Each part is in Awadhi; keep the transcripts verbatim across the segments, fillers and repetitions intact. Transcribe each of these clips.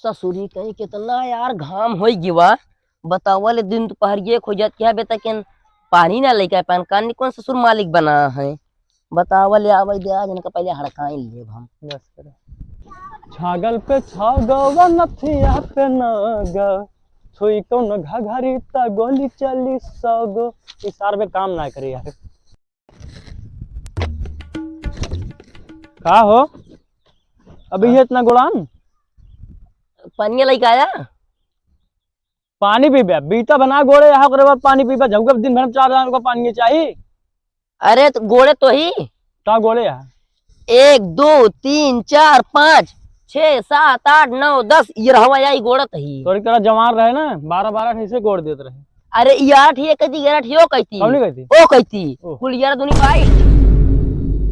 ससुरी कहीं कितना यार घाम होइ गिवा। बतावा ले, दिन दुपहर एक होइ जात, क्या बेटा के पानी ना लेके आए पान, कान कौन ससुर मालिक बना है? बतावा ले, आवे दे आज, इनका पहले हड़काई लेब हम। बस करो। छागल पे छागवा, नथिया पे नागा, छुई कौन घघरी त गोली चली सौ गो। ई सार में काम ना करे यार। का हो, अभी हाँ? ये इतना गोड़ान? पानी लेके आया? पानी पीबे, बीता बना गोड़े यहाँ, ओकरे बाद पानी पीबे, झउके दिन भर में चार दान को पानी चाहिए। अरे तो गोड़े तो ही। का गोड़े यहाँ? एक, दो, तीन, चार, पाँच, छः, सात, आठ, नौ, दस, ये रहवा यही गोड़त ही। तोरी तरह जवान रहे ना, बारह बारह ठे ऐसे गोड़ देत रहे। अरे यार, ये कहती, यार, यो कहती। कौन कहती? ओ कहती। ओ। कुल यार दुनी बाईस।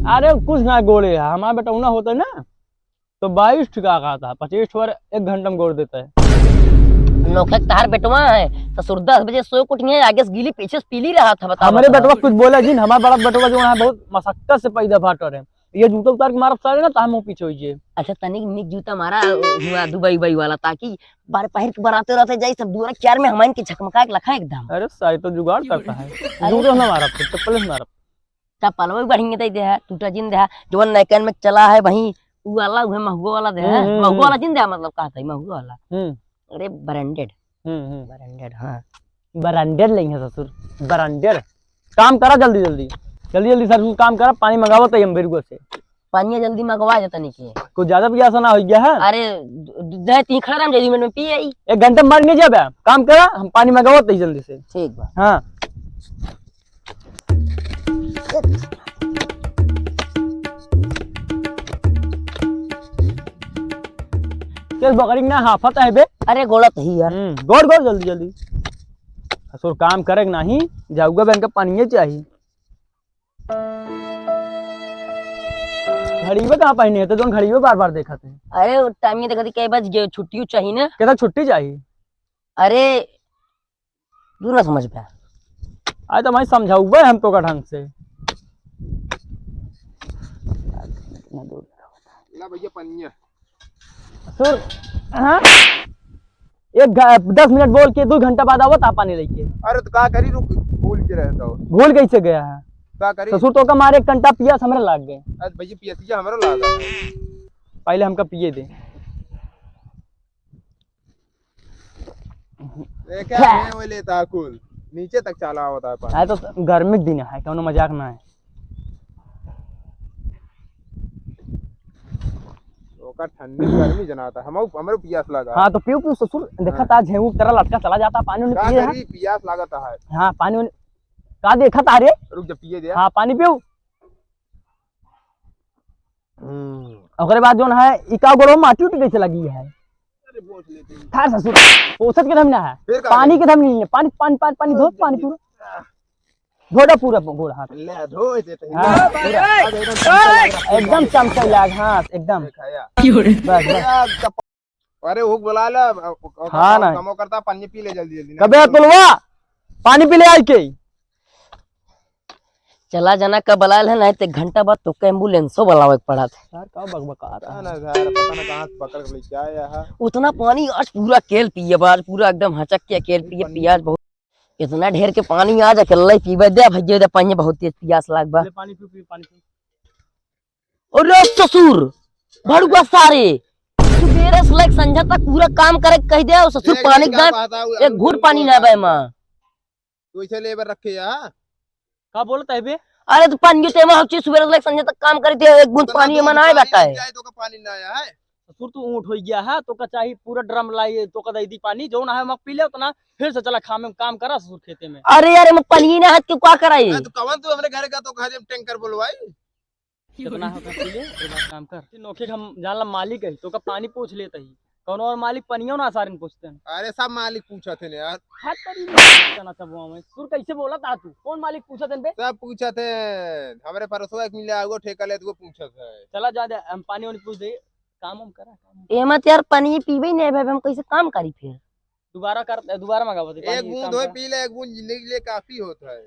अरे कुछ ना गोड़े है, हमारा बेटा उना होता है ना, तो बाईस ठे का कहता है, पच्चीस ठे बार एक घंटा में गोड़ देता है। नोखे के तहार बेटवा है, ससुर दस बजे सोए के उठिए, आगे से गीली पीछे से पीली रहा था, बताओ, हमारे बताओ। बेटवा कुछ बोला जी, हमारा बड़ा बेटवा जो है बहुत मशक्कत से पैदा फाटर है। ये जूता उतार के मारब सारे ना, तो हम पीछे होइए। अच्छा, तनिक निक जूता मारा, हुआ दुबई उबई वाला, ताकि बार पहिर के बराते रहते जाई, सब दुआरा क्यार में हमाइन के झकमका के लखा एकदम। अरे साई तो जुगाड़ करता है। अरे जूता ना मारब, फिर चप्पल से मारब। चप्पलवा भी बढ़िया दे दे है, टूटा जिन दे है, जवन नैकन में चला है वही, उ वाला, उहे महुआ वाला दे है, हम्म, हम्म, महुआ वाला हम्म। जिन दे है, मतलब कहत है महुआ वाला। हम्म। अरे branded। हम्म, हम्म। Branded, हाँ। Branded लेंगे ससुर, branded। काम करा जल्दी जल्दी, जल्दी जल्दी ससुर काम करा, पानी मंगावत है हम बिरगो से। पानी जल्दी मंगवा दे तनी के। कुछ ज्यादा पियासा ना हो गया है? अरे, द-, द-, दे तीन खड़ा रह, जल्दी मिनट में पी आई। एक घंटा में मार नहीं जाबे, काम करा, हम पानी मंगावत है जल्दी से। ठीक बा। हाँ। तेल बकरी ना हाफत है बे। अरे गोड़त ही यार। हम्म, गोड़ गोड़ जल्दी जल्दी। असुर काम करे के नाही, जाऊगा बैंक पानिये चाही। घड़ीबे कहाँ पहने है तो जोन घड़ीबे बार बार देखत है। अरे टाइम ये देखत कई बज गए, छुट्टियो चाही ना। कहता छुट्टी चाही। अरे तू ना समझ पाया। आज तो मैं समझाऊबे हम तो का ढंग से। ला भैया पनिया। सुन, हाँ? एक घ-, दस मिनट बोल के दो घंटा बाद आवत आ पानी लेके। अरे तो का करी, रुक, भूल के रहता हो। भूल कैसे गया है? का करी? ससुर तो का मारे एक घंटा पियास हमरे लाग गए। अरे भैया पियसिया हमरो लागा। पहले हमका पिए दे। देखा, मैं वो लेता कुल, नीचे तक चला होता है पानी। हाँ, तो गर्मी के दिन है, कौनो मजाक ना है। ओका ठंडी गर्मी जनाता, हम, हमरो पियास लगा। हाँ, तो पियो, पियो ससुर, देखा हाँ। ता झेंगू की तरह लटका चला जाता, पानी उनी का पिए, हाँ। करी, पियास लागत है। हाँ, पानी उनी, का देखा ता रे? रुक जा, पिए दे। हाँ, पानी पियो। हम्म। ओकरे बाद जोन है, ई का गोड़वा माटी उटी कैसे लगी है? अरे, पोंछ लेते हैं। थार ससुर, पोंछत के धम ना है। फिर का पानी करी? के धम नहीं है। पानी, पानी, पानी, पानी, धो, पानी पूरा। धो दे पूरा गोड़ हाथ। ले, धो देते हैं। हाँ, पूरा। अब एकदम चमकै लाग। एकदम चमकै लाग, हाँ, एकदम। देखा या। बस, बस। यार, अरे, हुक बुला ले, अब, अब, अब हाँ, काम, ना। कामो करता, पानी पी ले जल्दी, जल्दी, ना। कबे अतुलवा? पानी पी ले आई के। चला जाना का बुलायल है, नहीं तो घंटा बाद तो एम्बुलेंसो बुलावे के पड़त। यार, का बकबका रहा है? ना यार, पता ना कहाँ से पकड़ के लेके आया है। उतना पानी आज पूरा केल पिए बा, आज पूरा एकदम हचक के केल पिए, पियास बहुत। इतना ढेर के पानी आज अकेले पीबे दे भैया, दे पानी बहुत तेज पियास लाग बा। ले पानी पी, पी, पानी पी। अरे ससुर, भड़ुआ सारे, सुबेरे से लेके संझा तक पूरा काम करे के कह दे, और ससुर एक पानी का दांत, बात आऊ, एक आऊ घूंट दूर पानी बोल ना रहा बे है। माँ। तू इसे लेबर रखे या? का बोलत है बे? अरे तो पानी ते माँ हौची सुबेरे से लेके संझा तक काम करे थे, एक बूंद तो ना पानी दो में ना आए पानी बैठा है। जाए तो का पानी ना आया है? ससुर तू ऊँट हो गया है, तो का चाही पूरा ड्रम लाई, तो का दे दी पानी, जो ना है मत पी ले उतना, फिर से चला खामे काम करा ससुर खेते में। अरे यार, मैं पानी ना हाथ के का कराई? अरे तो कवन तू हमरे घर का तो कह दे टैंकर बोलवाई। कितना हो कर पी ले, एक बार काम कर। नोखे के हम जानला मालिक है, तो का पानी पूछ लेत ही। कौनो और मालिक पनियो ना सारिन पूछते हैं। अरे सब मालिक पूछत हैं यार। हाथ करी नहीं पूछता ना सब वहाँ में। सुर कैसे बोला था तू? कौन मालिक पूछत हैं बे? सब पूछत हैं। हमरे परसों एक मिला आगो ठेका लेत वो पूछत है। चला जा दे, हम पानी वानी पूछ दे। काम हम करा, काम। ए मत यार, पानी पीबे ही नहीं भाई, हम कैसे काम करी फिर? दोबारा कर, दोबारा मंगावा दे एक पानी, बूंद काम होए करा। पी ले, एक बूंद जिंदगी के लिए काफी होता है।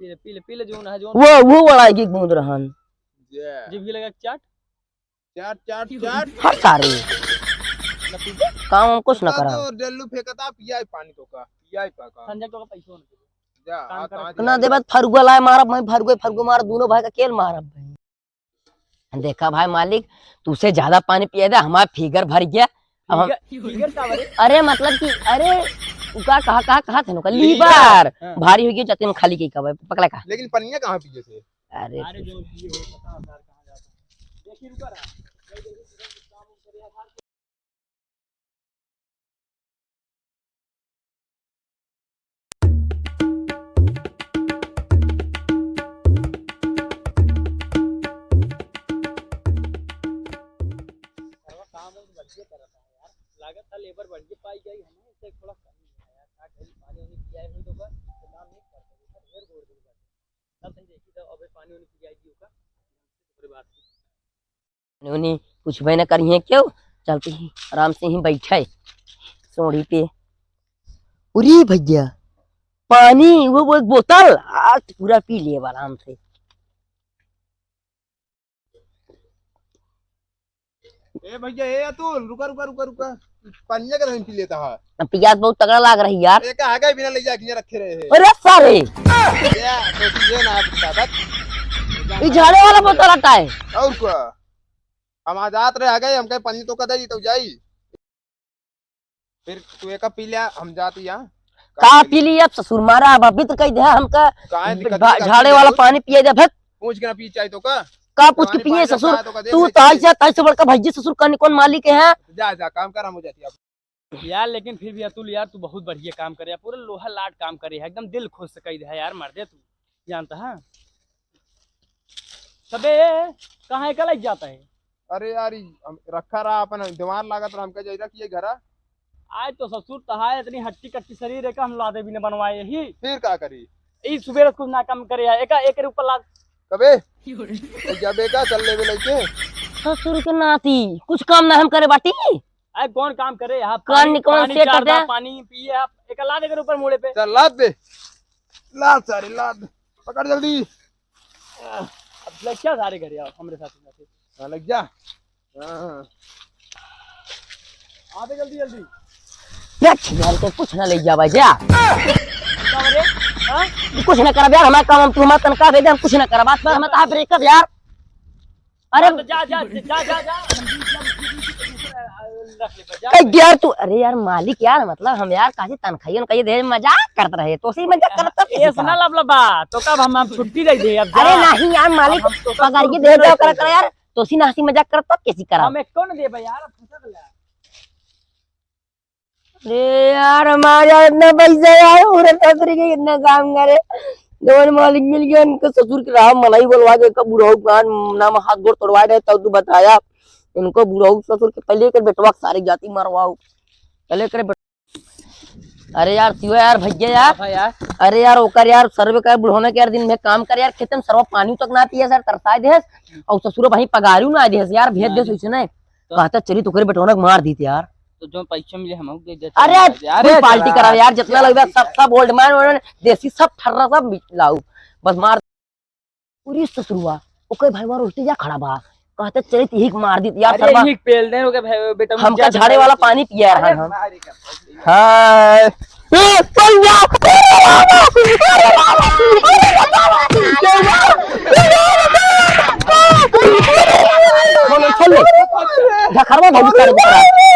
पी ले, पी ले, पी ले, जोन है, जोन। वो, वो वाला एक, एक बूंद रहन। जे। जीभ ही लगा चाट। चाट, चाट, चाट। हट सारे। ना काम हम कुछ ना करा। तो डेल्लू फेंकता, पिया ही पानी तो का, पिया ही पा का। संजय तो का पैसो ना दे। जा, काम आ, कर। कहाँ ना दिया? देबत फरुआ लाए मारब, मैं फरुआ, फरुआ मार, दोनों भाई का केल मारब भाई। देखा भाई मालिक, तुसे ज्यादा पानी पिया दे, हमारा फिगर भर गया। अब हम फिगर, फिगर का बरे? अरे मतलब कि, अरे, उ का कहा, कहा, कहा थे उनका? लीवर। लीवर। हाँ। भारी हो गया, जाते हम खाली कही का भाई, पकड़ा का। लेकिन पनिया कहाँ पिए थे? अरे अरे तो जो पिए हो, पता है यार कहाँ जाता है। देखिए, रुका रहा। सरवा काम बहुत बढ़िया करत है यार। लागत था लेबर बढ़िया पाई गई, हमें इससे थोड़ा कमी है यार। का कहीं पानी वानी पिया है तो का, तो काम नहीं करते, ढेर गोड़ दिन करते। तब सही देखी, तब अबे पानी वानी पिया दियो का, थोड़ी बात की। उन्हें कुछ भी ना करिए क्यों, चलते ही आराम से ही बैठे सोढ़ी पे। उरी भैया, पानी, वो, वो एक बोतल, आज पूरा पी लिए आराम से। ए भैया, ए अतुल, रुका, रुका, रुका, रुका। पनिया के नहीं पी लेता है। अब पियास बहुत तगड़ा लाग रही यार। ए, कहाँ गए बिना ले जाके यहाँ रखे रहे हैं? अरे सारे! ये, तो ये ना आप बता, बस। ये झाड़े वाला बोतल आता है। और क्या? हम आ जात रहे, आ गए, हम कहे पनिया तो का दे दी, तो जाई। फिर तू एक पी लिया, हम जाती यहाँ। का पी लिया अब ससुर मारा, अब अभी तो कह दे हमका काहे दिक्कत भा-, नहीं, झाड़े वाला पानी पिए दे, भक। पूछ के ना पी चाहे तो का? का पूछ के पानी पिए पानी ससुर? रखा है तो का दे तू भाई तो चाहे। ऐसा, तैसे बड़का भैया ससुर कौन, कौन मालिक है? जा, जा, काम कर, हम हो जाती है। यार, लेकिन फिर भी अतुल यार, तू बहुत बढ़िया काम करे, पूरा लोहा लाट काम करे है, एकदम दिल खुश से कह दे है यार, मर्दे तू जानता है। सबे कहाँ है, कल जाता है? अरे यार, ई हम रखा रहा, अपन दीवार लागत रहा, हमका जाई रहा कि ये घरा। आज तो ससुर तहार इतनी हट्टी कट्टी शरीर है का, हम लादे भी न बनवाए ही। फिर का करी? ई सुबेरे से कुछ ना काम करे है, एका, एक ऊपर लाद। कबे? जबे का चल लेबे लइके। ससुर के नाती, कुछ काम ना हम करे बाटी। अरे कौन काम करे? आप कान पानी, निकौन पानी सेट चार दे। दा, पानी पिए आप, एक लाद एकर ऊपर मुड़े पे। चल लाद दे। लाद सारे, लाद। पकड़ जल्दी। अब लग जा सारे घरे, आओ हमरे साथ में। हाँ, लग जा। हाँ। आ दे जल्दी, जल्दी। देख यार, तो कुछ ना ले जावा जा। का रे? हाँ? कुछ ना करब यार, हमारा काम, हम तुम्हारा तनखा दे दे, हम कुछ ना करब। बात पर हम तो ब्रेकअप यार। अरे हाँ, तो जा, जा, जा, जा, जा। रख ले, जा। ए, यार तू, अरे यार मालिक यार, मतलब हम यार काहे तनखाइयन का ये दे, मजाक करत रहे, तो सही मजाक करत तब कैसे ये सुना करा? लबलबा, तो कब हम, हम छुट्टी दे दे, अब जा। अरे नहीं यार मालिक, अब हम तो सब पगार के छुट्टी दे दे दे ओकरा दे। करा यार, तो सी ना हंसी मजाक करत तब कैसे करा? हम एक कौन देबे यार, अब फंसा गया। अरे यार, हमारे यहाँ इतना पैसा यार, पूरे ससुर के इतना काम करे। जवन मालिक मिल गया, इनके ससुर के राह मनाई बोलवा के, का बुढ़ऊ का नाम हाथ गोड़ तोड़वा दे, तब तू बताया। इनको बुढ़ऊ ससुर के पहले कर बेटवा के सारे जाति मरवाओ। पहले कर बेट-, अरे यार, क्यों यार, भैया यार। हाँ यार। अरे यार, ओकर यार, सर्व का बुढ़ौना के यार, दिन में काम कर यार, खेतन सर्व पानी तक ना पिए सर, तरसाए देस, और ससुर वहीं पगारू ना देस यार, भेज देस वैसे नहीं। तो कहता चली तो करे बेटौना के मार दीत यार। तो जो पैसा मिले हम दे देते अरे हैं। अरे कोई पार्टी चला, करा यार, जितना क्या लगबे सब, सब ओल्ड मैन, ओल्ड मैन, देसी सब ठर्रा सब लाऊ। बस मार। पूरी ससुरुआ, ओके भाई मारो उल्टी जा खड़ा बा। कहता चली तो यही के मार दीत यार अरे सरवा। यही पेल दे ओके भाई बेटा हमका झाड़े वाला पानी पिया यार अरे हम। मारे का हाँ। ए, चल जा। चल जा। बोलो, चल ले। ढखरवा भौजी सारे बेटा।